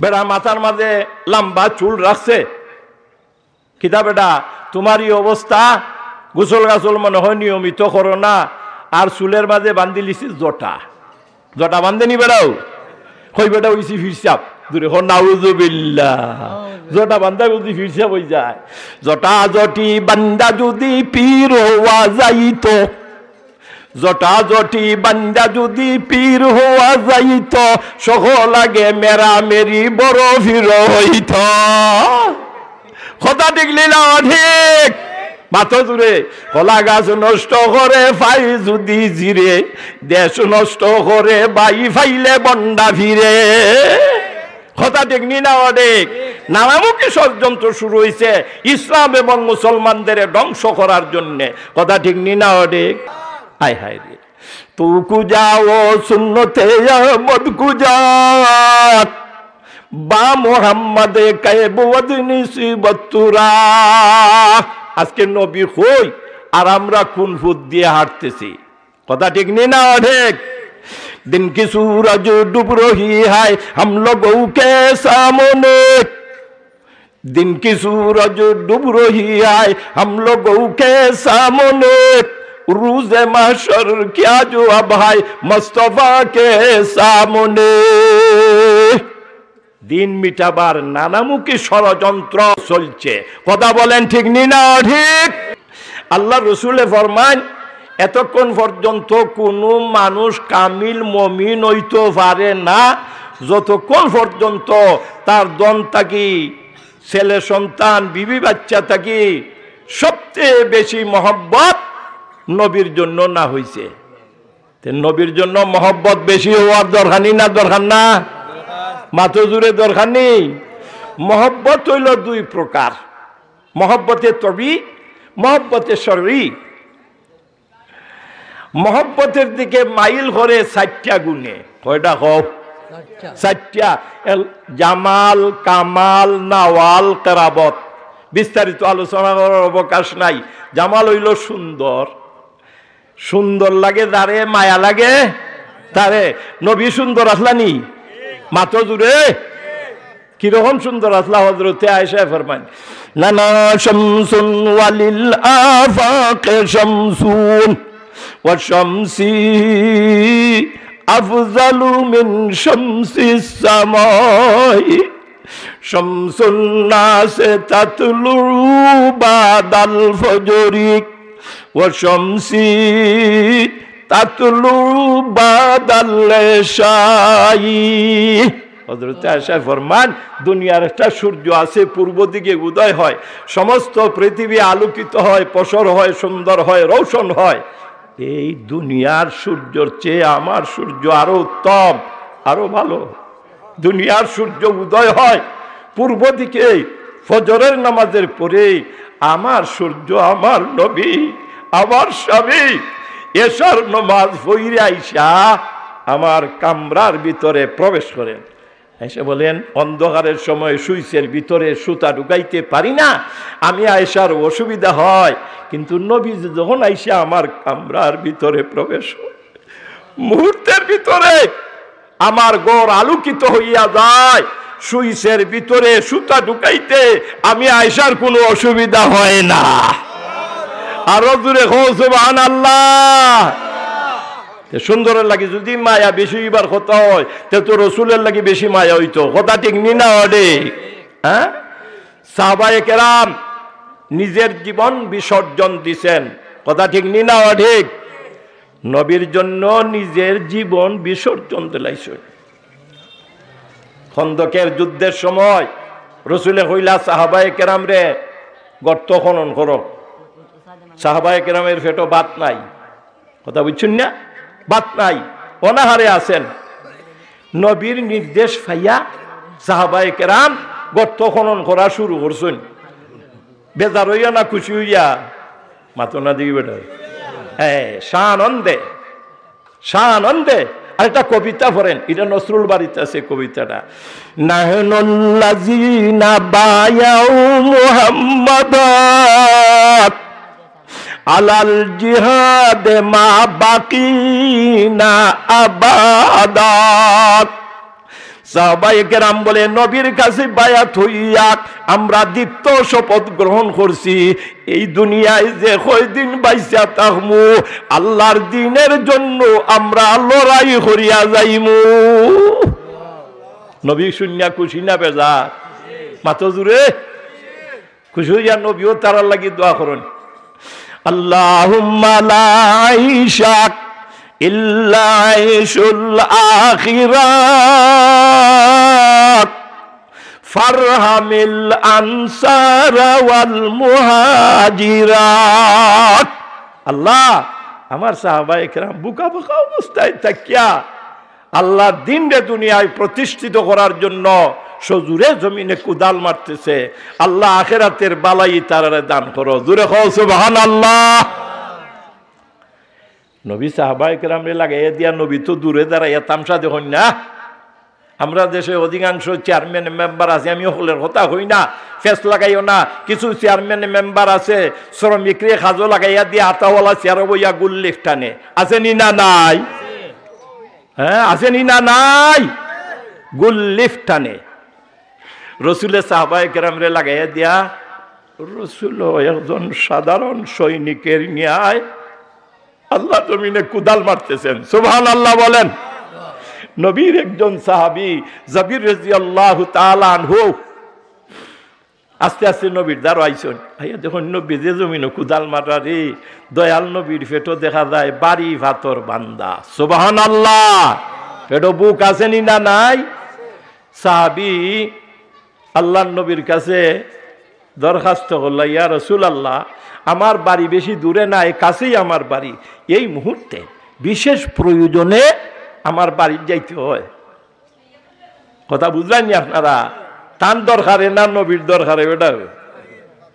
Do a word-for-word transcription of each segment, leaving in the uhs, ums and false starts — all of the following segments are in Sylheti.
বেটা মাথার মাঝে লম্বা চুল রাখছে। কিতা বেটা, তুমার ই অবস্থা, গোসল গাসল মনে হয় নিয়মিত করো না, আর চুলের মাঝে বান্ধিলিছি জটা। জটা বান্ধে নি বেটাও? কই বেটা অইছি ফিরসাব। জুরে কও, নাউজুবিল্লাহ। জটা বান্ধা বুঝি ফিরসাব অই যায়। জটা জটি বান্ধা যদি পীর হওয়া যাইতো, জটা জটি বান্ধা যদি পীর হওয়া যাইতো, সকল আগে মেরা মেরি বড় পীর হইতো। কথা ঠিক নি না অঠিক? মাতো জুরে। কলা গাছ নষ্ট করে পাই যদি জিরে, দেশ নষ্ট করে বাই পাইলে বন্ডা ফিরে। কথা ঠিক নি না অঠিক? নানামুখী ষড়যন্ত্র শুরু হইছে ইসলাম এবং মুসলমানদের ধ্বংস করার জন্যে। কথা ঠিক নি না অঠিক? হায় হায় রে। তু কুজা ও সুন্নতে আহমদ কুজা, বা মোহাম্মদে কায়েব ওয়াদ নিসিবত তুরা। আজকে নবী কই, আর আমরা কোন ফুত দিয়া হাঁটতেছি? কথা ঠিক নি না অঠিক? দিন কি সুরজ ডুব রহি হায় হাম লোগোঁ কে সামনে, দিন কি সুরজ ডুব রহি হায় হাম লোগোঁ কে সামনে, রোজে মাহশর কিয়া জওয়াব হায় মুস্তফা কে সামনে। দিন মিটাবার নানামুখী ষড়যন্ত্র চলছে। কথা বলেন, ঠিক নি না অঠিক? আল্লার রসুলে ফরমাইন, এতক্ষণ পর্যন্ত কুনু মানুষ কামিল মমিন অইতো পারে না, যতক্ষণ পর্যন্ত তার ধন থাকি, ছেলে সন্তান, বিবি বাচ্চা থাকি সবচেয়ে বেশি মহব্বত নবীর জন্য না হইছে। তে নবীর জন্য মহব্বত বেশি হওয়ার দরকার নি না দরকার না? মাতো জুরে, দরকার নি? মহব্বত অইলো দুই প্রকার, মহব্বতে তবি, মহব্বতে শরঈ। মহব্বতের দিকে মাইল করে চাইরটা গুণে। কয়টা কও? চাইরটা। চাইরটা। এল-, জামাল, কামাল, নাওয়াল, কেরাবত। বিস্তারিত আলোচনা করার অবকাশ নাই। জামাল অইলো সুন্দর, সুন্দর লাগে যারে, মায়া লাগে তারে। নবী সুন্দর আছলা নি? মাতো জুরে। কিরকম সুন্দর আছলা? হযরতে আয়েশায় ফরমাইন, লানা শামসুন ওয়ালিল আফাকে শামসুন, ওয়া শামসি আফজালু মিন শামসিস সামাই। শামসুন নাসে তাতলু বাদাল ফজরি, ওয়া শামসি তাতলু বাদাল ইশাই। হযরতে আয়েশায় ফরমান, দুনিয়ার একটা সূর্য আছে, পূর্ব দিকে উদয় হয়, সমস্ত পৃথিবী আলোকিত হয়, প্রসর হয়, সুন্দর হয়, রৌশন হয়। এই দুনিয়ার সূর্যর চেয়ে আমার সূর্য আরো উত্তম, আরো ভালো। দুনিয়ার সূর্য উদয় হয় পূর্ব দিকে, ফজরের নামাজের পরে। আমার সূর্য, আমার নবী, আমার স্বামী এশার নামাজ পড়িয়া আইসা আমার কামরার ভিতরে প্রবেশ করেন। এসে বলেন, অন্ধকারের সময় সুইচের ভিতরে সুতা ঢুকাইতে পারি না, আমি আয়েশার অসুবিধা হয়, কিন্তু নবী যখন আইসা আমার কামরার ভিতরে প্রবেশ করেন, মুহূর্তের ভিতরে আমার ঘর আলোকিত হইয়া যায়। সুইচের ভিতরে সুতা ঢুকাইতে আমি আয়েশার কোনো অসুবিধা হয় না। আরো জুরে কও সুবহানাল্লাহ। তে সুন্দরের লাগি যদি মায়া বেশি অইবার কথা হয়, তে তো রসুলের লাগি বেশি মায়া অইতো। কথা ঠিক নি না অঠিক? হ্যাঁ, সাহাবায়ে কেরাম নিজের জীবন বিসর্জন দিছেন। কথা ঠিক নি না অঠিক? নবীর জন্য নিজের জীবন বিসর্জন দিলাইছে। খন্দকের যুদ্ধের সময় রসুলে কইলা সাহাবায়ে কেরামরে, গর্ত খনন করো। সাহাবায়ে কেরামের পেটো ভাত নাই, কথা বুঝছইন না? ভাত নাই, অনাহারে আছেন। নবীর নির্দেশ পাইয়া সাহাবায়ে কেরাম গর্ত খনন করা শুরু করছইন। বেজার অইয়া না খুশি অইয়া? মাতো না দেখি বেটা। হ্যাঁ, সানন্দে, সানন্দে। আর একটা কবিতা পড়েন, এটা নসরুল বাড়িতে আছে কবিতাটা। নাহনুল্লাযিনা বায়াউ মুহাম্মাদান আলাল জিহাদে মা বাকিনা আবাদান। সাহাবায়ে কেরাম বলে, নবীর কাছে বায়াত হইয়া আমরা দৃঢ় শপথ গ্রহণ করছি, এই দুনিয়ায় যে কয়দিন বাইচা থাকমু, আল্লাহর দ্বীনের জন্য আমরা লড়াই করিয়া যাইমু। নবী শুনিয়া খুশি না বেজার? মাতো জুরে। খুশি হইয়া নবীও তারার লাগি দোয়া করইন, "আল্লাহুম্মা লা আইশা ইল্লা আইশুল আখিরাত, ফারহামিল আনসারা ওয়াল মুহাজিরাত।" আল্লাহ, আমার সাহাবায়ে কেরাম বুকা বুকা অবস্থায় থাকিয়া আল্লাহর দ্বীনরে দুনিয়ায় প্রতিষ্ঠিত করার জন্য সজুরে জমিনে কুদাল মারতেছে। আল্লাহ আখেরাতের বালাই তারারে দান করো। জুরে কও সুবহানাল্লাহ। নবী সাহাবায়ে কেরামরে লাগাইয়া দিয়া নবী তো দূরে দাঁড়াইয়া তামশা দেখইন না। আমরা দেশে অধিকাংশ চেয়ারম্যান মেম্বার আছে, আমি হকলর কথা কই না, ফেস লাগাইও না। কিছু চেয়ারম্যান মেম্বার আছে, শ্রমিকরে কাজো লাগাইয়া দিয়া আতাওয়ালা চেয়ারো বইয়া গুল্লি টানে, আছে নি না নাই? হ্যাঁ, আছে নি না নাই? গুল্লি টানে। রসুলে সাহাবায়ে কেরামরে লাগাইয়া দিয়া, রসুল একজন সাধারণ সৈনিকের ন্যায় আল্লাহর জমিনে কুদাল মারতেছেন। সুবহানাল্লাহ বলেন। নবীর একজন সাহাবী জাবির রাদিয়াল্লাহু তাআলা আনহু আস্তে আস্তে নবীর দ্বারো আইছইন। আইয়া দেখইন নবী যে জমিনো কুদাল মাররা রে, দয়াল নবীর পেটো দেখা যায় ভারি পাথর বান্ধা। সুবহানাল্লাহ। পেটো ভুক আছে নি না নাই? সাহাবী আল্লাহর নবীর কাছে দরখাস্ত করলা, "ইয়া রাসূলুল্লাহ, আমার বাড়ি বেশি দূরে নায়, কাছেই আমার বাড়ি। এই মুহূর্তে বিশেষ প্রয়োজনে আমার বাড়িত যাইতে হয়।" কথা বুঝরা নি আপনারা? তান দরকারে না নবীর দরকারে বেটা?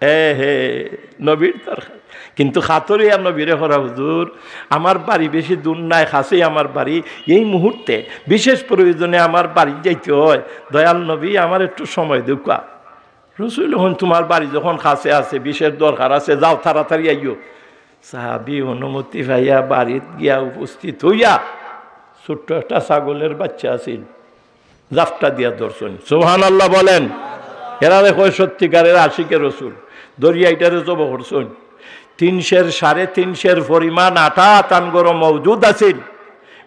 এ হে, নবীর দরকার। কিন্তু কাতর অইয়া নবীরে কইরা, "হুজুর, আমার বাড়ি বেশি দূর নায়, কাছেই আমার বাড়ি। এই মুহূর্তে বিশেষ প্রয়োজনে আমার বাড়িত যাইতে হয়। দয়াল নবী, আমার একটু সময় দেউক্কা।" রসুল কইন, "তুমার বাড়ি যখন কাছে আছে, বিশেষ দরকার আছে, যাও তাড়াতাড়ি আইও।" সাহাবী অনুমতি পাইয়া বাড়িত গিয়া উপস্থিত অইয়া ছোট্ট একটা ছাগলের বাচ্চা আছিল, জাপটা দিয়া ধরছইন। সুবহানাল্লাহ বলেন। এরারে কয় সত্যিকারের আশিকে রসুল। ধরিয়া ইটারে জবো করছইন। তিন সের, সাড়ে তিন সের পরিমাণ আটা তান ঘরো মওজুদ আছিল।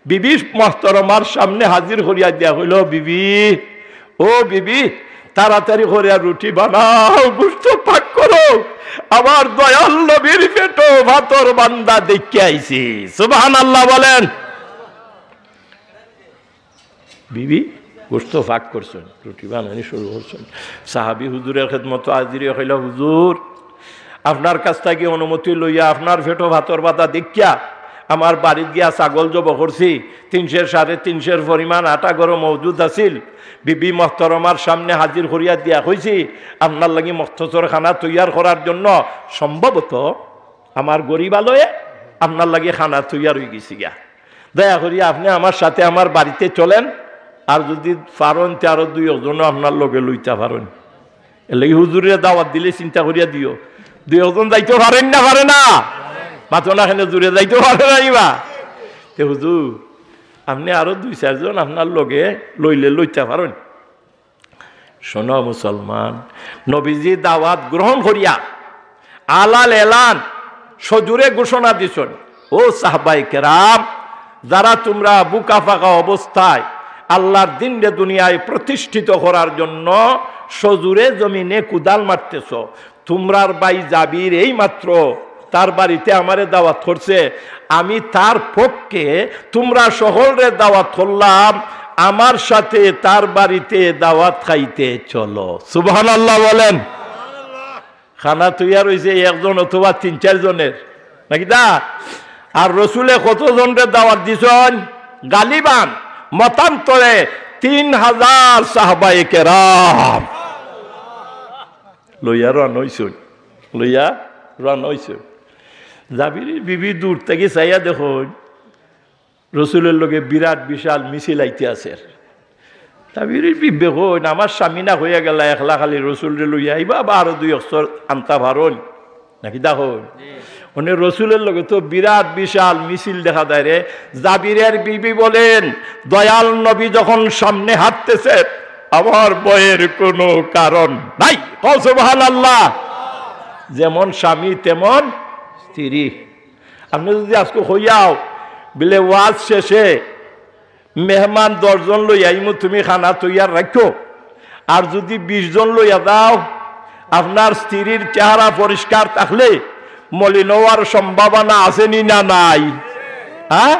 বিবি মহতরমার সামনে হাজির করিয়া দিয়া কইল, "বিবি, ও বিবি, তাড়াতাড়ি করিয়া রুটি বানাও, গোশত পাক করো, আমার দয়াল নবীর পেটো পাথর বান্ধা দেখিয়া আইছি।" সুবহানাল্লাহ বলেন। বিবি গোশত পাক করছইন, রুটি বানানি শুরু করছইন। সাহাবী হুজুরের খেদমতো হাজির অইয়া কইলা, "হুজুর, আপনার কাছ থাকি অনুমতি লইয়া আপনার পেটো পাথর বান্ধা দেখিয়া আমার বাড়িত গিয়া ছাগল জবো করছি, তিন সের, সাড়ে তিন সের পরিমাণ আটা ঘরো মওজুদ আছিল। বিবি মহতরমার সামনে হাজির করিয়া দিয়া কইছি, আপনার লাগি মখতসর খানা তৈয়ার করার জন্য। সম্ভবত আমার গরিব আলয়ে আপনার লাগি খানা তৈয়ার অইগেছে গিয়া। দয়া করি আপনে আমার সাথে আমার বাড়িতে চলেন, আর যদি পারইন তে আরো দুই একজনও আপনার লগে লইতা পারইন।" এরলাগি হুজুরে দাওয়াত দিলে চিন্তা করিয়া দিও, দুই একজন যাইতো পারইন না, পারে না? মাতো না কেনে, জুরে যাইতো পারে না ইবা। তে হুজুর, আপনে আরো দুই চাইরজন আপনার লগে লইলে লইতা পারইন। শোনো মুসলমান, নবীজি দাওয়াত গ্রহণ করিয়া আলাল এলান সজুরে ঘোষণা দিছইন, "ও সাহাবায়ে কেরাম, যারা তুমরা বুকা ফাকা অবস্থায় আল্লাহর দ্বীনরে দুনিয়ায় প্রতিষ্ঠিত করার জন্য সজুরে জমিনে কুদাল মারতেছ, তুমরার ভাই জাবির এই মাত্র তার বাড়িতে আমারে দাওয়াত করছে, আমি তার পক্ষে তুমরা সকলরে দাওয়াত করলাম, আমার সাথে তার বাড়িতে দাওয়াত খাইতে চলো।" সুবহানাল্লাহ বলেন। খানা তৈয়ার অইছে একজন অথবা তিন চাইর জনের, নাকি দা? আর রসুলে কতজনরে দাওয়াত দিছইন? গালিবান মতান্তরে তিন হাজার সাহাবায়ে কেরাম লইয়া রওয়ানা অইছইন, লইয়া রওয়ানা অইছইন। জাবিরের বিবি দূর থাকি চাইয়া দেখইন, রসুলের লগে বিরাট বিশাল মিছিল আইতে আছে। জাবিরের বিবিয়ে কইন, "আমার স্বামী না কইয়া গেলা একলা খালি রসুলরে লইয়া আইবা, বা আরো দুই একজন আনতা পারইন, নাকি দেখইন?" মানে রসুলের লগে তো বিরাট বিশাল মিছিল দেখা যায় রে। জাবিরের বিবি বলেন, দয়াল নবী যখন সামনে হাঁটতেছে, আমার ভয়ের কোনো কারণ নাই। কও সুবহানাল্লাহ। যেমন স্বামী তেমন স্ত্রী। আপনি যদি আজকে কইয়াও, বিলে ওয়াজ শেষে মেহমান দশ জন লই আইমু, তুমি খানা তৈয়ার রাখো। আর যদি বিশ জন লইয়া যাও, আপনার স্ত্রীর চেহারা পরিষ্কার থাকলে মলিন হওয়ার সম্ভাবনা আছে নি না নাই? হ্যাঁ,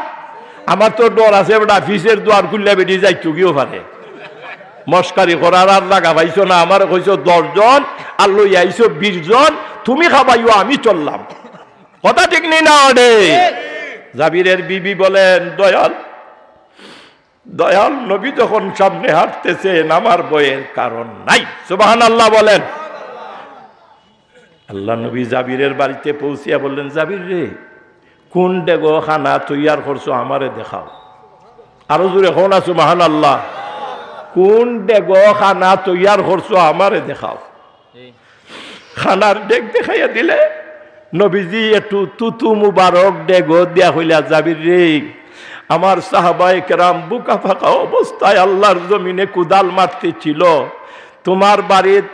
আমার তো ডর আছে, বেটা, অফিসের দুয়ার খুললে বেটি যাইতো গিয়েও পারে। মস্কারি করার আর জাগা পাইছো না, আমারে কইছো দশ জন, আর লই আইছো বিশ জন, তুমি খাবাইও, আমি চললাম। কথা ঠিক নি না ওরে? জাবিরের বিবি বলেন, দয়াল, দয়াল নবী যখন সামনে হাঁটতেছেন, আমার ভয়ের কারণ নাই। সুবহানাল্লাহ বলেন। আল্লাহ নবী জাবিরের বাড়িতে পৌঁছিয়া বললেন, জাবির রে, কোন ডেগো খানা তৈয়ার করছো, আমারে দেখাও। আরো জোরে কও না সুবহানাল্লাহ। কোন ডেগো খানা তৈয়ার করছো, আমারে দেখাও। খানার ডেগ দেখাইয়া দিলে নবীজি একটু তুতু মুবারক ডেগো দিয়া কইলা, জাবির রে, আমার সাহাবায়ে কেরাম বুকা ফাঁকা অবস্থায় আল্লাহর জমিনে কুদাল মারতে ছিল, তোমার বাড়িত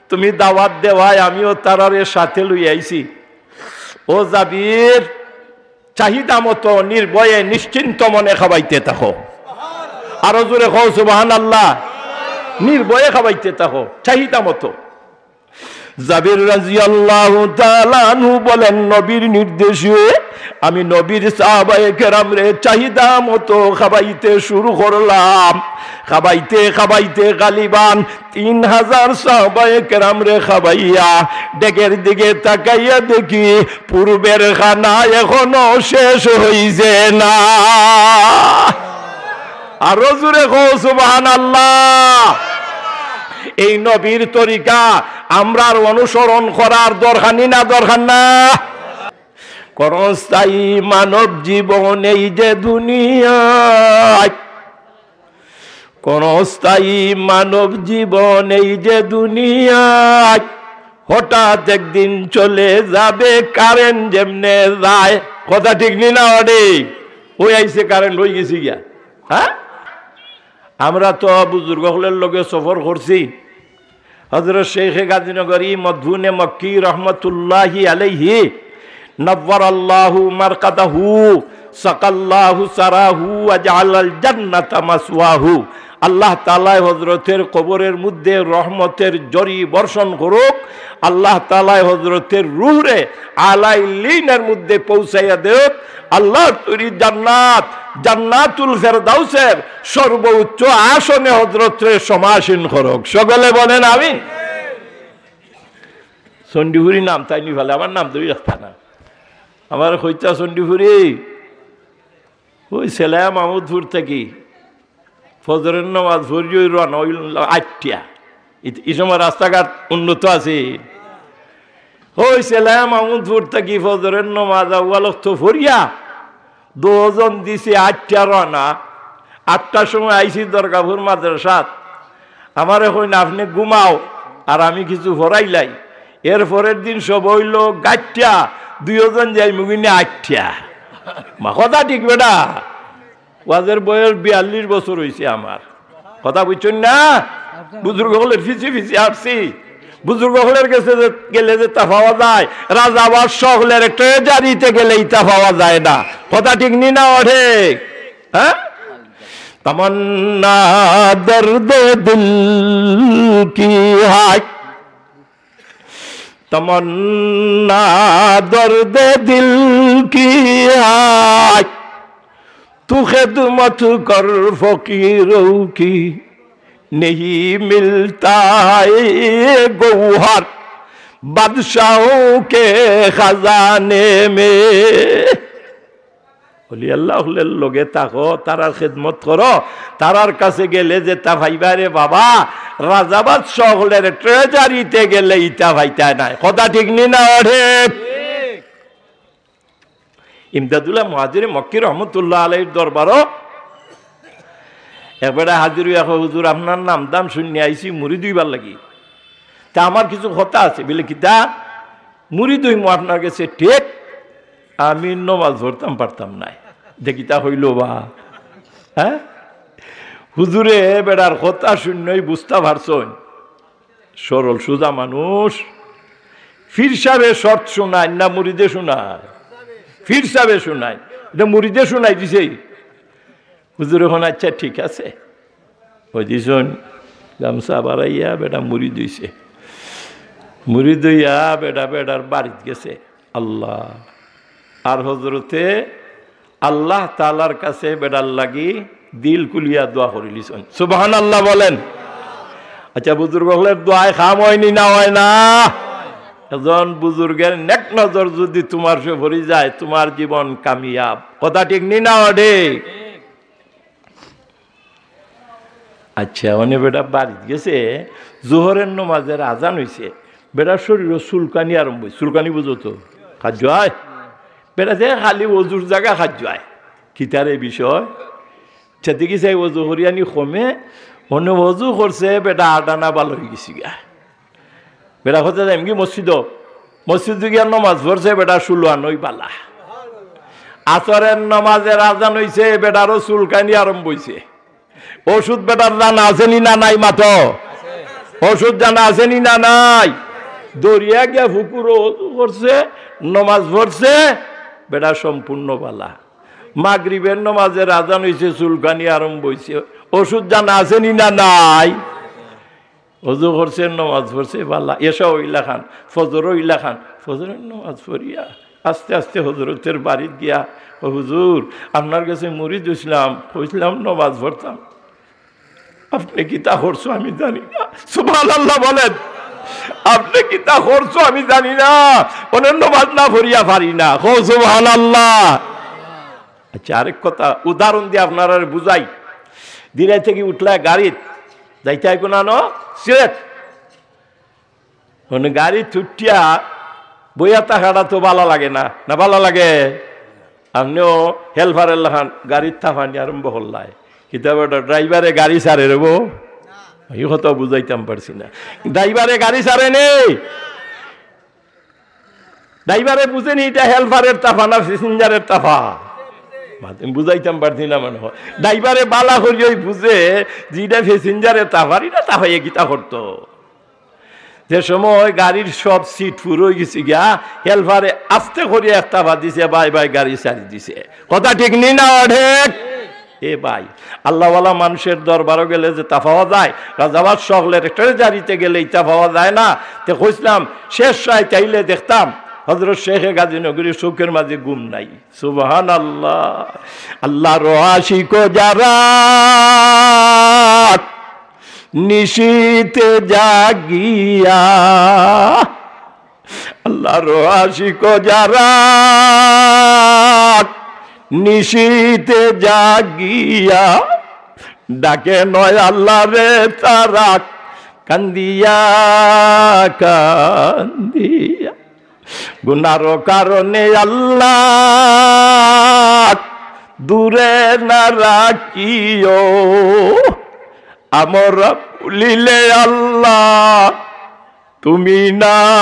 তুমি দাওয়াত দেওয়ায় আমিও তারারে সাথে লই আইছি। ও জাবির, চাহিদা মতো নির্ভয়ে নিশ্চিন্ত মনে খাবাইতে থাকো। আরো জোরে কও সুবহানাল্লাহ। নির্ভয়ে খাবাইতে থাকো, চাহিদা মতো। জাবির রাদিয়াল্লাহু তাআলা আনহু বলেন, নবীর নির্দেশে আমি নবীর সাহাবায়ে কেরামরে চাহিদা মতো খাবাইতে শুরু করলাম। খাবাইতে খাবাইতে গালিবান তিন হাজার সাহাবায়ে কেরামরে খাবাইয়া ডেগের দিকে তাকাইয়া দেখি পূর্বের খানা এখনো শেষ হইছে না। আরো জোরে কও সুবহানাল্লাহ। এই নবীর তরিকা আমরার অনুসরণ করার দরকার নি না দরকার না? কোন স্থায়ী মানব জীবন এই যে দুনিয়ায়, কোন স্থায়ী মানব জীবন এই যে দুনিয়ায়, হঠাৎ একদিন চলে যাবে কারেন্ট যেমনে যায়। কথা ঠিক নি না ওরে? ওই আইছে কারেন্ট, হয়ে গেছি গিয়া। হ্যাঁ, আমরা তো বুজুর্গ হকলের লগে সফর করছি। হযরত শেখে গাজীনগরী মদফুনে মক্কি রহমতুল্লাহি আলাইহি, নাব্বারাল্লাহু মারকাদাহু, সাকাল্লাহু সারাহু, ওয়া জাআলাল জান্নাতা মাসওয়াহু। আল্লাহ তাআলায় হযরতের কবরের মধ্যে রহমতের ঝড়ি বর্ষণ করুক। আল্লাহ তাআলায় হযরতের রুহরে আলা ইল্লিনের মধ্যে পৌঁছাইয়া দেউক। আল্লাহর তৈরি জান্নাত, জান্নাতুল ফেরদাউসের সর্বোচ্চ আসনে হযরতরে সমাসীন করুক। সকলে বলেন আমিন। চণ্ডীপুরি নাম তাই নি ফেলে, আমার নাম ধরি রাখতা না। আমার কইতা চণ্ডীপুরি, ওই সেলায়া মাহমুদপুর থাকি ফজরের নামাজ পড়ি ওই রওনা হইল আটটা। ই-, ই সময় রাস্তাঘাট উন্নত আছে। ওই সেলায়া মাহমুদপুর থাকি ফজরের নামাজ আউয়াল ওয়াক্ত পড়িয়া দুজন দিছে আটটা রওনা। আটটার সময় আইছি দরগাপুর মাদ্রাসাত। আমারে কইন, "আপনে ঘুমাও, আর আমি কিছু পড়াইলাই।" এর পরের দিন সব হইল গাট্টা, দুইজন যাইমুগিনে আটটা। মা, কথা ঠিক বেটা? ওয়াজের বয়স বিয়াল্লিশ বছর হইছে আমার। কথা বুঝছইন না? বুজুর্গ হকলের পিছে পিছে আসছি। বুজুর্গ হকলের গেছে যে, গেলে যেতা পাওয়া যায়, রাজাবাদ হকলের ট্রেজারিতে গেলে ইতা পাওয়া যায় না। কথা ঠিক নি না ওঠে? হ্যাঁ? তমন্না দর্দ দিল কি হায়, তমন্না দর্দ দিল কি হায়, তু খেদমত কর ফকিরো কি নেহি মিলতা এ গৌহর বাদশাহো কে খাজানে মে। অলি আল্লাহ হকলের লগে থাকো, তারার খেদমত করো, তারার কাছে গেলে যেতা পাইবা রে বাবা, রাজাবাদ হকলের ট্রেজারিতে গেলে ইতা পাইতা নায়। কথা ঠিক নি না ওঠে? ইমদাদুল্লাহ মুহাজিরে মক্কি রহমতুল্লাহ আলাইহির দরবারো এক বেটা হাজির হইয়া কয়, "হুজুর, আপনার নাম দাম শুনিয়া আইছি মুরিদ হইবার লাগি। তে আমার কিছু কথা আছে।" বলে, "কিতা?" "মুরিদ হইমু আপনার গেছে।" "ঠিক।" আমি নমাজ পড়তাম পারতাম নায়। দেখি তা হইল বা, হ্যাঁ? হুজুরে বেটার কথা শুনলেই বুঝতা পারছইন, সরল সুজা মানুষ। পীর সাহেবে শর্ত শুনাইন না মুরিদে শুনাইন? পীর সাহেবে শুনাইন। এটা মুরিদে শুনাই দিছে। হুজুর এখন, "আচ্ছা, ঠিক আছে।" ওই দিছইন গামছা বাড়াইয়া বেটা মুরিদ হইছে। মুরিদ হইয়া বেটা বেটার বাড়িত গেছে। আল্লাহ। আর হজরতে আল্লাহ তাআলার কাছে বেটার লাগি দিল খুলিয়া দোয়া করিলিছইন। সুবহানাল্লাহ বলেন। আচ্ছা, বুজুর্গ অকলর দোয়ায় কাম অয়নি না অয় না? একজন বুজুর্গের নেক নজর যদি তুমার উপরে পড়ি যায়, তুমার জীবন কামিয়াব। কথা ঠিক নি না অয় ঠিক? আচ্ছা, অনে বেটা বাড়িত গেছে, জোহরের নমাজের আজান হইছে, বেটার শরীরো চুলকানি আরম্ভ হইছে। চুলকানি বুঝো তো, খাদ্য হয়, বেটা যে খালি অজুর জাগা খাদ্য হয়। কিতার এই বিষয়? সেদিকে চাই অজু করিয়ানি কমে, অনে অজু করছে, বেটা আটানা ভালা হয়ে গেছে গা। বেটা কথা যাইমগি মসজিদ, মসজিদ গিয়া নমাজ পড়ছে, বেটা ষোলো আনই বালা। আসরের নমাজের আজান হইছে, বেটারও চুলকানি আরম্ভ হইছে। ওষুধ বেটার জানা আছে নি না নাই মাতো? ওষুধ জানা আছে নি না নাই? দরিয়া গিয়া ফুকুরো অজু করছে, নমাজ পড়ছে, বেটা সম্পূর্ণ বালা। মাগরিবের নমাজের আজান হইছে, চুলকানি আরম্ভ হইছে। ওষুধ জানা আছে নি না নাই? অজু করছে, নমাজ পড়ছে, বালা। এশা হইলা খান, ফজর হইলা খান, ফজরের নমাজ পড়িয়া আস্তে আস্তে হজরতের বাড়িত গিয়া, "ও হুজুর, আপনার কাছে মুরিদ হইছিলাম, কইছিলাম নমাজ পড়তাম, আপনি কিতা করছো আমি জানি না।" সুবহানাল্লাহ বলেন, "আপনি কিতা করছো আমি জানি না, অনে নমাজ না পড়িয়া পারি না।" কও সুবহানাল্লাহ। আচ্ছা, আরেক কথা, উদাহরণ দিয়া আপনারারে বুঝাই। দিরাই থাকি উঠলা গাড়িত, যাইতায় কুনানো? সিলেট। অনে গাড়িত উঠিয়া বইয়া থাকাটা তো বালা লাগে না, না বালা লাগে? আপনেও হেল্পারের লাখান গাড়িত তাফানি আরম্ভ করলায়। কিতা বেটা, ড্রাইভারে গাড়ি ছাড়ে রে বো? এই কথা বুঝাইতাম পারছি না। ড্রাইভারে গাড়ি ছাড়ে নি? ড্রাইভারে বুঝে নি ইটা হেল্পারের তাফা না প্যাসেঞ্জারের তাফা? মাত আমি বুঝাইতাম পারছি না মনে হয়। ড্রাইভারে বালা করিয়াউ বুঝে যে ইটা প্যাসেঞ্জারের তাফা, ইটা তাফাইয়া কিতা করতো? যে সময় গাড়ির সব সিট ফুল অই গেছে গিয়া, হেল্পারে আস্তে করিয়া এক তাফা দিছে, বাই বাই গাড়ি ছাড়ি দিছে। কথা ঠিক নি না ঠিক? এ ভাই, আল্লাহওয়ালা মানুষের দরবারো গেলে যে তাফাওয়া যায়, রাজাবাদশা অকলের ট্রেজারিতে গেলে ইতা পাওয়া যায় না। তে কইছিলাম, শেষ রাইত আইলে দেখতাম হজরত শেখে গাজীনগরী চউখের মাঝে ঘুম নাই। সুবহানাল্লাহ। আল্লাহর আশিক যারা নিশিতে জাগিয়া, আল্লাহর আশিক যারা নিশিতে জাগিয়া, ডাকে নয় আল্লাহরে তারা কান্দিয়া কান্দিয়া। গুনার কারণে আল্লাহ দূরে না রাখিও, আমরা ভুলিলে আল্লাহ তুমি না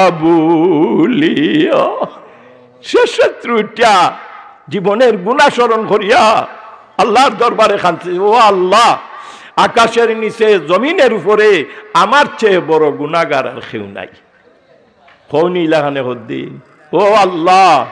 ভুলিও। শেষ রাত্রে উঠিয়া জীবনের গুনা স্মরণ করিয়া আল্লাহর দরবারে কানছে, "ও আল্লাহ, আকাশের নিচে জমিনের উপরে আমার চেয়ে বড় গুনাগার আর কেউ নাই।" কওনি ইলাখানে হদ্দিন। ও আল্লাহ,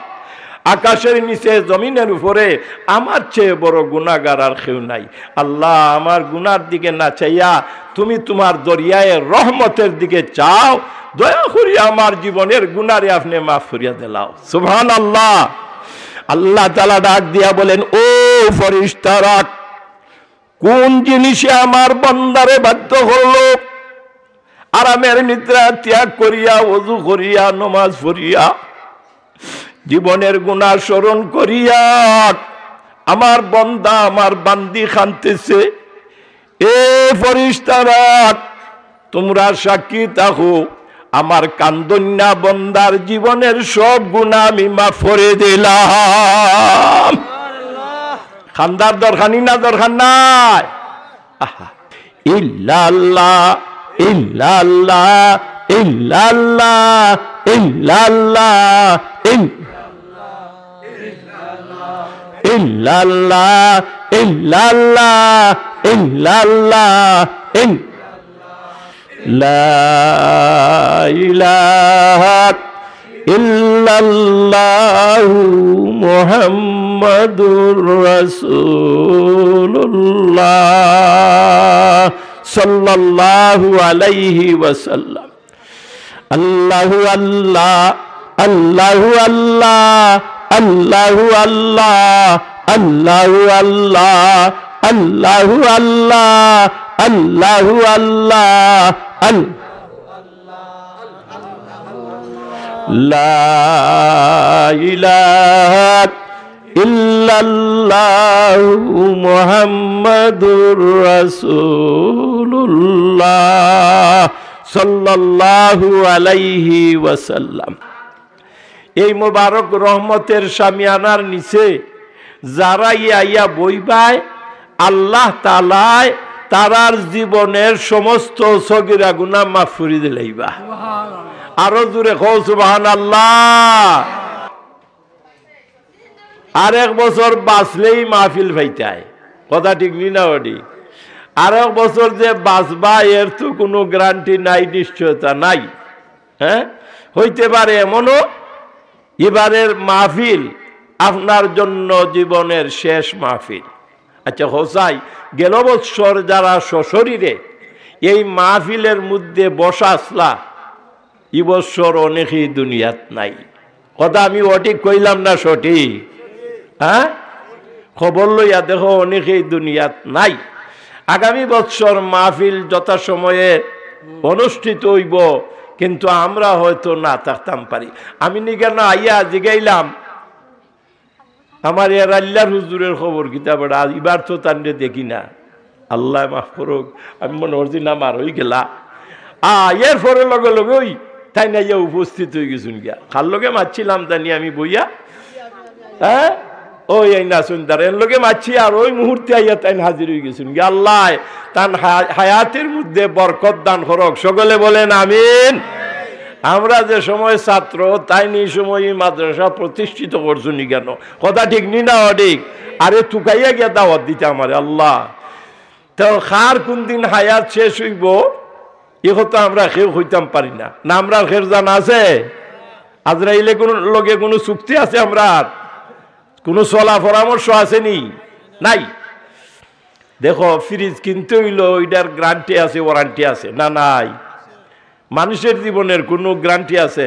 আকাশের নিচে জমিনের উপরে আমার চেয়ে বড় গুনাগার আর কেউ নাই। আল্লাহ, আমার গুনার দিকে না চাইয়া তুমি তোমার দরিয়ায়ে রহমতের দিকে চাও, দয়া করি আমার জীবনের গুনারে আপনে মাফ করিয়া দিলাও। সুবহানাল্লাহ। আল্লাহ তাআলা ডাক দিয়া বলেন, "ও ফেরেশতারা, কোন জিনিসে আমার বান্দারে বাধ্য করলো আরামের নিদ্রা ত্যাগ করিয়া, অজু করিয়া, নমাজ পড়িয়া, জীবনের গুনা স্মরণ করিয়া আমার বান্দা, আমার বান্দি কানতেছে? এ ফেরেশতারা, তোমরা সাক্ষী থাকো, আমার কান্দন্না বান্দার জীবনের সব গুনা আমি মাফ করে দিলাম।" কান্দার দরকার নি না দরকার নাই? আহা। ইল্লাল্লাহ, ইল্লাল্লাহ, ইল্লাল্লাহ, ইল্লাল্লাহ, ইল- إلا الله، إلا الله، إلا الله، إلا لا إله إلا الله محمد رسول الله صلى الله عليه وسلم. الله الله، الله الله، الله الله، الله الله، الله الله، الله الله، الله لا إله إلا الله محمد رسول الله صلى الله عليه وسلم. এই মোবারক রহমতের শামিয়ানার নিচে যারাই আইয়া বইবায়, আল্লাহ তাআলায় তারার জীবনের সমস্ত সগিরা গুনাহ মাফ করি দিলাইবা। আরো জোরে কও সুবহানাল্লাহ। আরেক বছর বাঁচলেই মাহফিল পাইতায়, কথা ঠিক নি না ওডি? আরেক বছর যে বাঁচবা, এর তো কোনো গ্যারান্টি নাই, নিশ্চয়তা নাই। হ্যাঁ, হইতে পারে এমনও ইবারের মাহফিল আপনার জন্য জীবনের শেষ মাহফিল। আচ্ছা হোসাই, গেল বৎসর যারা সশরীরে এই মাহফিলের মধ্যে বসা আসলা, ই বৎসর অনেকেই দুনিয়াত নাই। কথা আমি অঠিক কইলাম না সঠিক? হ্যাঁ, খবর লইয়া দেখো, অনেকেই দুনিয়াত নাই। আগামী বৎসর মাহফিল যথাসময়ে অনুষ্ঠিত হইব, কিন্তু আমরা হয়তো না থাকতাম পারি। আমি নিগানো আইয়া জিগাইলাম, আমার এর আল্লাহর হুজুরের খবর কিতা বেটা, ইবার তো তানরে দেখি না। আল্লাহ মাফ করুক, আমি মনে করছি না মার হয়ে গেলা। আ, এরপরে লগে লগে ওই তাই না ইয়া উপস্থিত হয়ে গেছুন গিয়া। কার লগে মারছিলাম জানি আমি বইয়া, হ্যাঁ, ওই এই নাসুন তার এর লগে মারছি, আর ওই মুহূর্তে আইয়া তাই হাজির হয়ে গেছুন গিয়া। আল্লাহ তান হা-, হায়াতের মধ্যে বরকত দান করুক, সকলে বলেন আমিন। আমরা যে সময় ছাত্র, তাইন এই সময় এই মাদ্রাসা প্রতিষ্ঠিত করছুনি কেন? কথা ঠিক নি না অঠিক? আরে তুকাইয়া গিয়া দাওয়াত দিতে আমারে আল্লাহ। তো কার কোন দিন হায়াত শেষ হইব, এ কথা আমরা কেউ কইতাম পারি না। না আমরার কেউ জানা আছে? আজরাইলে কোনো লগে কোনো চুক্তি আছে আমরার? কোনো সলা পরামর্শ আছে নি? নাই। দেখো, ফ্রিজ কিনতে হইলো, ওইটার গ্যারান্টি আছে, ওয়ারান্টি আছে না? নাই। মানুষের জীবনের কোনো গ্যারান্টি আছে?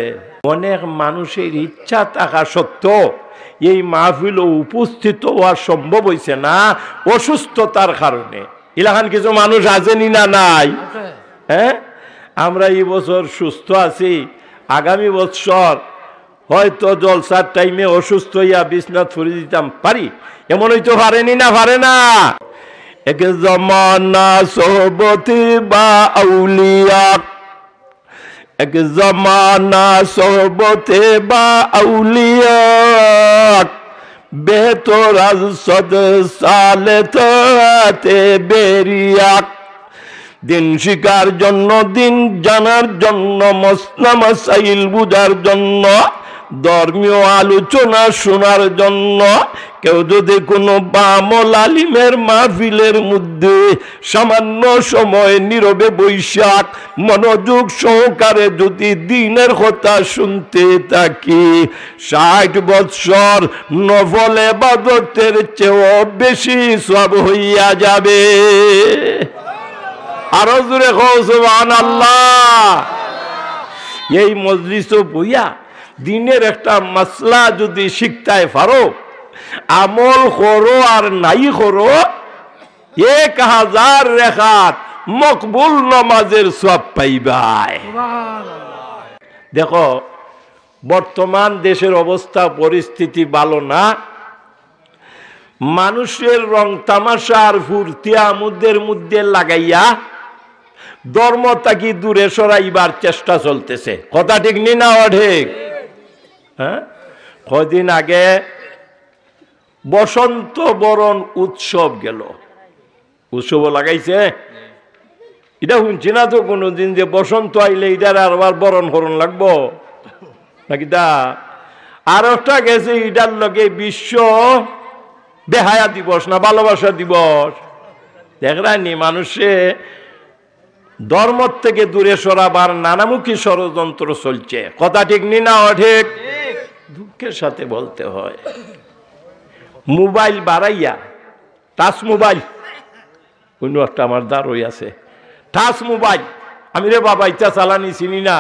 অনেক মানুষের ইচ্ছা থাকা সত্ত্বেও এই মাহফিলও উপস্থিত হওয়া সম্ভব হইছে না অসুস্থতার কারণে। ইলাখান কিছু মানুষ আছে নি না নাই? হ্যাঁ, আমরা এই বছর সুস্থ আছি, আগামী বছর হয়তো জলসার টাইমে অসুস্থ হইয়া বিছনাত পড়ি দিতাম পারি, এমন হইতে পারে নি না পারে না? এক জমানা সোহবতে বা আউলিয়া, এক জমানা সোহবতে বা আউলিয়া, বেহতর আজ সদ সালে তাতে বেরিয়া। দিন শিখার জন্য, দিন জানার জন্য, মসলা মাসাইল বুঝার জন্য, ধর্মীয় আলোচনা শোনার জন্য কেউ যদি কোনো বামল আলিমের মাহফিলের মধ্যে সামান্য সময় নীরবে বইসাক মনোযোগ সহকারে যদি দ্বীনের কথা শুনতে থাকি, ষাট বৎসর নফল ইবাদতের চেয়েও বেশি সওয়াব হইয়া যাবে। আরো জোরে কও সুবহানাল্লাহ। এই মজলিসও বইয়া দ্বীনের একটা মাসলা যদি শিখতায় পারো, আমল করো আর নাই করো, এক হাজার রেকাত মকবুল নামাজের সওয়াব পাইবায়। দেখো, বর্তমান দেশের অবস্থা পরিস্থিতি ভালো না। মানুষের রং তামাশা আর ফুর্তি আমোদের মধ্যে লাগাইয়া ধর্ম থাকি দূরে সরাইবার চেষ্টা চলতেছে। কথা ঠিক নি না অঠিক? হ্যাঁ, কয়দিন আগে বসন্ত বরণ উৎসব গেল। উৎসবও লাগাইছে। ইটা শুনছি না তো কোনোদিন যে বসন্ত আইলে ইটার আরবার বরণ করণ লাগবো নাকি তা। আর একটা গেছে, ইটার লগে বিশ্ব বেহায়া দিবস না ভালোবাসা দিবস? দেখরানি মানুষে ধর্ম থেকে দূরে সরাবার নানামুখী ষড়যন্ত্র চলছে। কথা ঠিক নি না অঠিক? দুঃখের সাথে বলতে হয়, মোবাইল বাড়াইয়া, টাচ মোবাইল, অন্য একটা আমার দারই আছে, টাচ মোবাইল। আমি রে বাবা, ইটা চালানি চিনি না,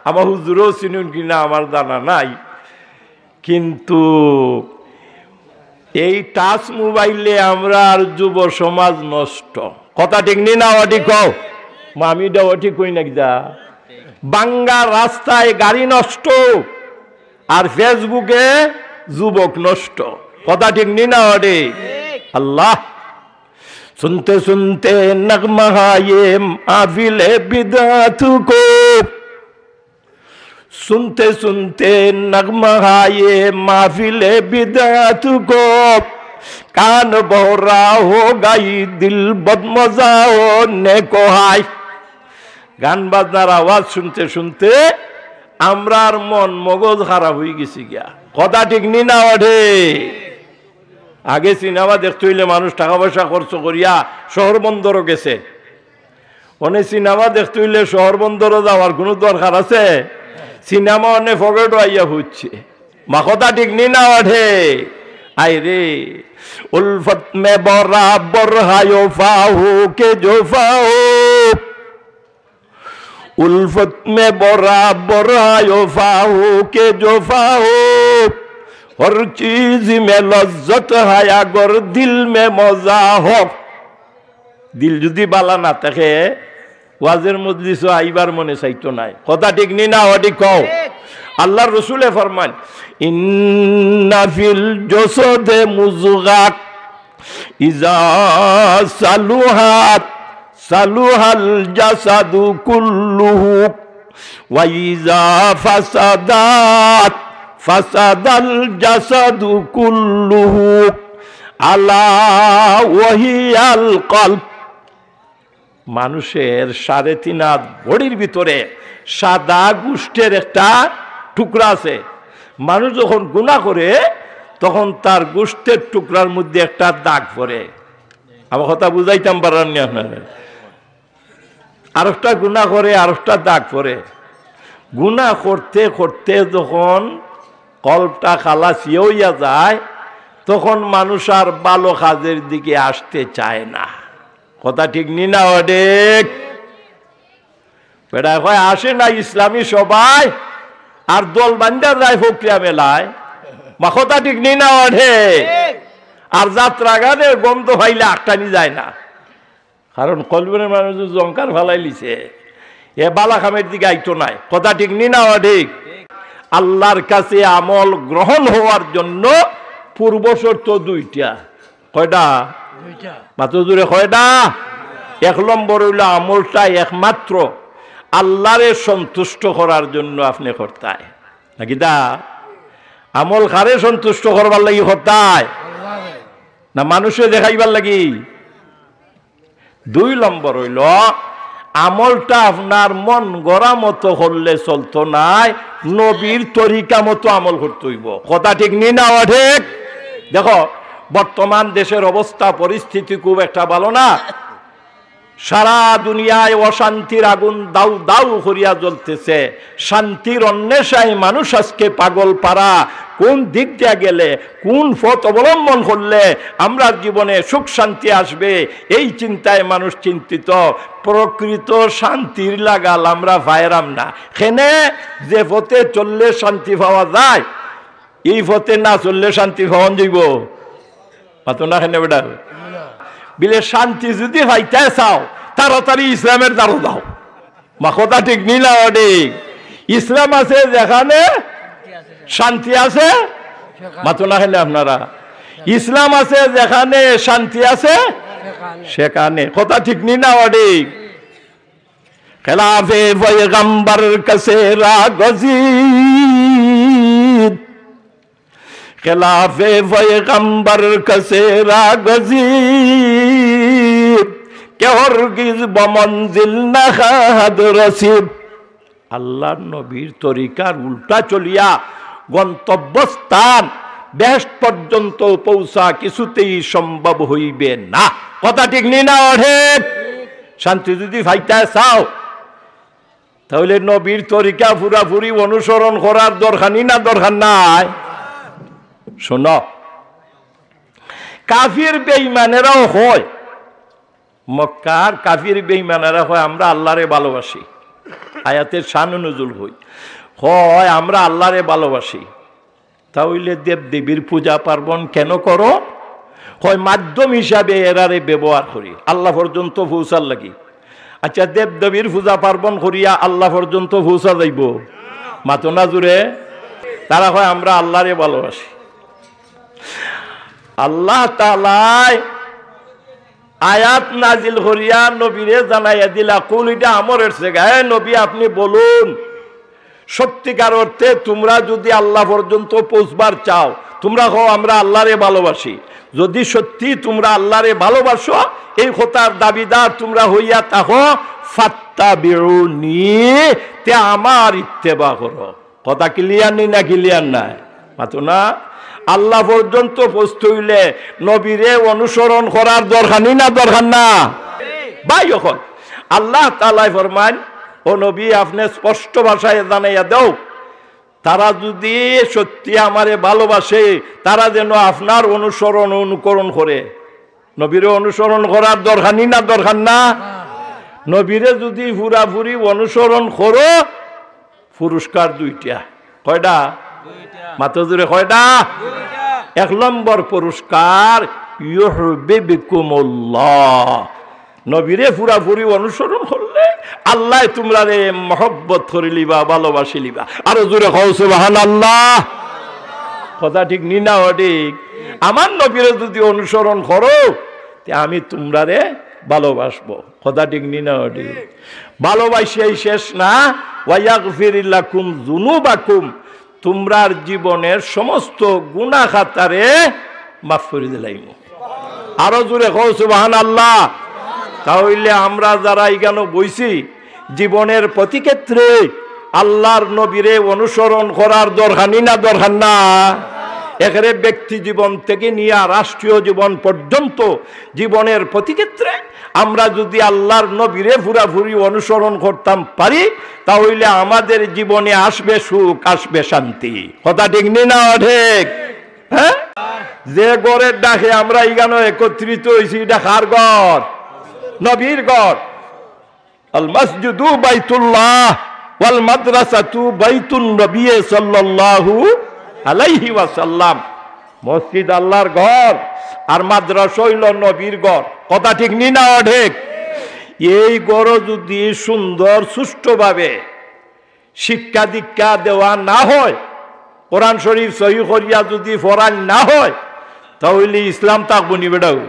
আমার হুজুরেও চিনুন কি না আমার জানা নাই। কিন্তু এই টাচ মোবাইলে আমরার যুব সমাজ নষ্ট। কথা ঠিক নি না অঠিক কও? আমি ইটা অঠিক কই না কিতা? বাঙ্গা রাস্তায় গাড়ি নষ্ট, আর ফেসবুকে যুবক নষ্ট। কথা ঠিক নি না অঠিক? আল্লাহ। سنتے سنتے نغمہ ہائے محفل بدعت کو، سنتے سنتے نغمہ ہائے محفل بدعت کو، کان بہرا ہو گئی دل بدمزہ ہونے کو ہائے۔ গান বাজনার আওয়াজ শুনতে শুনতে আমরার মন মগজ খারাপ অইগেছে গিয়া। কথা ঠিক নি না অঠিক? আগে সিনেমা দেখতে অইলে মানুষ টাকা পয়সা খরচ করিয়া শহর বন্দরও গেছে। অনে সিনেমা দেখতে অইলে শহর বন্দরও যাওয়ার কুনু দরকার আছে? সিনেমা অনে পকেটো আইয়া পড়ছে। মা কথা ঠিক নি না অঠিক? আয় রে, الفت میں برابر ہے وفا ہو کہ جفا ہو، الفت میں برابر ہے وفا ہو کہ جفا ہو، ہر چیز میں لذت ہے اگر دل میں مزہ ہو۔ দিল যদি বালা না থাকে, ওয়াজের মজলিসও আইবার মনে চাইতো নায়। কথা ঠিক নি না অঠিক কও? আল্লাহর রসুলে ফরমান, ইন্না ফিল জসদে মুজগাত, ইজা সালুহাত সালুহাল জাসাদু কুল্লুহু, ওয়া ইজা ফাসাদাত ফাসাদাল জাসাদু কুল্লুহু, আলা ওয়াহিয়াল কলব। মানুষের সাড়ে তিন হাত বডির ভিতরে সাদা গোশতের একটা টুকরা আছে। মানুষ যখন গুনাহ করে, তখন তার গোশতের টুকরার মধ্যে একটা দাগ পড়ে। আমার কথা বুঝাইতাম পারলাম নি আপনারে? আরেকটা গুনাহ করে, আরেকটা দাগ পড়ে। গুনাহ করতে করতে যখন কলবটা খালাসি অইয়া যায়, তখন মানুষ আর ভালো কাজের দিকে আসতে চায় না। কথা ঠিক নি না অঠিক? বেটায় কয়, আসে না ইসলামী সভায়, আর দল বান্ধা যায় ফকরিয়া মেলায়। মা কথা ঠিক নি না অঠিক? আর যাত্রা গানের গন্ধ পাইলে আটকানি যায় না, কারণ কলবরে মানুষ জংকার ফালাইলিছে, এ বালা কামের দিকে আইতো নায়। কথা ঠিক নি না অঠিক? আল্লাহর কাছে আমল গ্রহণ হওয়ার জন্য পূর্ব শর্ত দুইটা। কয়টা? দুইটা। মাত্র জোরে কয়টা? এক নম্বর অইলো আমলটা একমাত্র আল্লাহরে সন্তুষ্ট করার জন্য আপনে করতায়। নাকি দা? আমল কারে সন্তুষ্ট করবার লাগি করতায়? আল্লাহরে। না মানুষরে দেখাইবার লাগি? দুই নম্বর অইলো, আমলটা আপনার মন গড়া মতো করলে চলতো নায়, নবীর তরিকা মতো আমল করতে অইবো। কথা ঠিক নি না অঠিক? দেখো, বর্তমান দেশের অবস্থা পরিস্থিতি খুব একটা ভালো না। সারা দুনিয়ায় অশান্তির আগুন দাউ দাউ করিয়া জ্বলতেছে। শান্তির অন্বেষায় মানুষ আজকে পাগল পারা। কোন দিক দিয়া গেলে, কোন পথ অবলম্বন করলে আমরার জীবনে সুখ শান্তি আসবে, এই চিন্তায় মানুষ চিন্তিত। প্রকৃত শান্তির লাগাল আমরা পাইরাম না। কেনে? যে পথে চললে শান্তি পাওয়া যায়, এই পথে না চললে শান্তি পাওয়া যাইবো? মাতো না কেনে বেটা? বিলে শান্তি যদি পাইতায় চাও, তাড়াতাড়ি ইসলামের দ্বারো যাও। মা কথা ঠিক নি না অঠিক? ইসলাম আছে যেখানে শান্তি আছে, মাতো না কেনে আপনারা? ইসলাম আছে যেখানে শান্তি আছে সেখানে। কথা ঠিক নি না অঠিক? خلاف پیغمبر کسے راہ گزید، خلاف پیغمبر کسے راہ گزید، کہ ہرگز به منزل نخواهد رسید۔ আল্লাহর নবীর তরিকার উল্টা চলিয়া গন্তব্যস্থান বেহেশত পর্যন্ত পৌঁছা কিছুতেই সম্ভব হইবে না। কথা ঠিক নি না অঠিক? শান্তি যদি পাইতায় চাও, তাহলে নবীর তরিকা পুরাপুরি অনুসরণ করার দরকার নি না দরকার নাই? শোনো, কাফির বেঈমানেরাও কয়, মক্কার কাফির বেঈমানেরা কয়, "আমরা আল্লাহরে ভালোবাসি।" আয়াতের শান নজুল কই, কয়, "আমরা আল্লাহরে ভালোবাসি।" তা অইলে দেব দেবীর পূজা পার্বণ কেন করো? কয়, "মাধ্যম হিসাবে এরারে ব্যবহার করি আল্লাহ পর্যন্ত পৌঁছার লাগি।" আচ্ছা, দেব দেবীর পূজা পার্বণ করিয়া আল্লাহ পর্যন্ত পৌঁছা যাইব? মাতো না জুরে। তারা কয়, "আমরা আল্লাহরে ভালোবাসি।" আল্লাহ তাআলায় আয়াত নাজিল করিয়া নবীরে জানাইয়া দিলা, কুল, ইটা আমরের সেগা। এ নবী, আপনি বলুন, সত্যিকার অর্থে তোমরা যদি আল্লাহ পর্যন্ত পৌঁছবার চাও, তোমরা কও, "আমরা আল্লাহরে ভালোবাসি।" যদি সত্যি তোমরা আল্লাহরে ভালোবাসো, এই কথার দাবিদার তোমরা হইয়া থাকো, "ফাত্তাবিউনি", তে আমার ইত্তেবা করো। কথা ক্লিয়ার নি না ক্লিয়ার নাই? মাতো না। আল্লাহ পর্যন্ত পৌঁছতে অইলে নবীরে অনুসরণ করার দরকার নি না দরকার না? ভাই, অখন আল্লাহ তাআলায় ফরমাইন, "ও নবী, আপনি স্পষ্ট ভাষায় জানাইয়া দেও, তারা যদি সত্যি আমারে ভালোবাসে, তারা যেন আপনার অনুসরণ অনুকরণ করে।" নবীরে অনুসরণ করার দরকার নি না দরকার না? নবীরে যদি পুরাপুরি অনুসরণ করো, পুরস্কার দুইটা। কয়টা? মাতো জুরে, কয়টা? এক নম্বর পুরস্কার, ইউহিব্বুকুমুল্লাহ। নবীরে পুরাপুরি অনুসরণ করলে আল্লায় তোমরারে মহব্বত করি লিবা, ভালোবাসি লিবা। আরো জুরে কও, সুবহানাল্লাহ। কথা ঠিক নি না অঠিক? আমার নবীরে যদি অনুসরণ করো, তে আমি তোমরারে ভালোবাসবো। কথা ঠিক নি না অঠিক? ভালোবাসিয়াই শেষ না, "ওয়া ইয়াগফির লাকুম যুনুবাকুম", তোমরার জীবনের সমস্ত গুনাহ খাতারে মাফ করি দিলাইমু। আরো জুরে কও, সুবহানাল্লাহ। তা অইলে আমরা যারা ইখানো বইছি, জীবনের প্রতি ক্ষেত্রে আল্লাহর নবীরে অনুসরণ করার দরকার নি না দরকার না? একেবারে ব্যক্তি জীবন থেকে নিয়া রাষ্ট্রীয় জীবন পর্যন্ত জীবনের প্রতি ক্ষেত্রে আমরা যদি আল্লাহর নবীরে পুরাপুরি অনুসরণ করতাম পারি, তা অইলে আমাদের জীবনে আসবে সুখ, আসবে শান্তি। কথা ঠিক নি না অঠিক? হ্যাঁ? যে ঘরের ডাকে আমরা ইখানো একত্রিত অইছি, ইটা কার ঘর? নবীর ঘর। আল মসজিদু বাইতুল্লাহ ওয়াল মাদ্রাসাতু বাইতুন নবী সাল্লাল্লাহু আলাইহি ওয়াসাল্লাম। মসজিদ আল্লাহর ঘর, আর মাদ্রাসা অইলো নবীর ঘর। কথা ঠিক নি না অঠিক? এই ঘরো যদি সুন্দর সুষ্ঠুভাবে শিক্ষা দীক্ষা দেওয়া না হয়, কোরআন শরীফ সহি করিয়া যদি পড়ান না হয়, তা অইলে ইসলাম থাকবো নি বেটাও?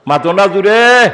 মাতো না জুরে।